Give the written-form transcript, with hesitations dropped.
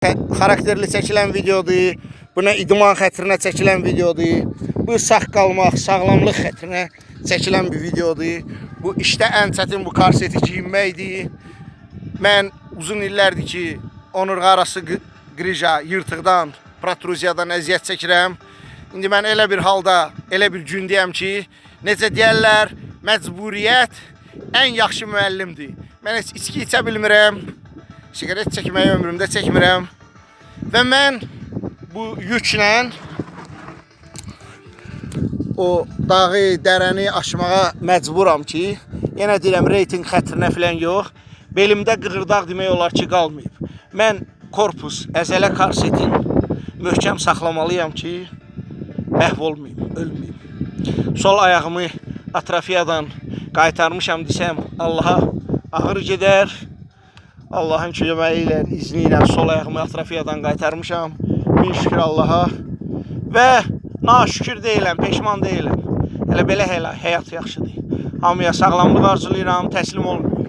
Xarakterli çəkilən videodur. Bu nə idman xətrinə çəkilən videodur. Bu sağ qalmaq, sağlamlıq xətrinə çəkilən bir videodur. Bu işdə ən çətin bu karseti geyinməkdir. Mən uzun illərdir ki, onurğa arası qrija, yırtıqdan, protruziyadan əziyyət çəkirəm. İndi mən elə bir halda, elə bir gündəyəm ki, necə deyərlər, məcburiyyət ən yaxşı müəllimdir. Mən heç içki içə bilmirəm, siqaret çəkməyi ömrümdə çəkmirəm. Və mən bu yüklə o dağı, dərəni aşmağa məcburam ki, yenə deyirəm reytinq xətrinə filan yox, belimdə qığırdaq demək olar ki, qalmayıb. Mən korpus, əzələ korsetin möhkəm saxlamalıyam ki, məhv olmayım, ölməyim. Sol ayağımı atrofiyadan qaytarmışam desəm, Allaha ağır gedər. Allahın köməyi ilə, izni ilə sol ayağımı atrofiyadan qaytarmışam. Min şükür Allaha. Və naşükür deyiləm, peşman deyiləm. Elə belə həyat yaxşıdır. Hamıya sağlamlıq arzulayıram, təslim olmayın.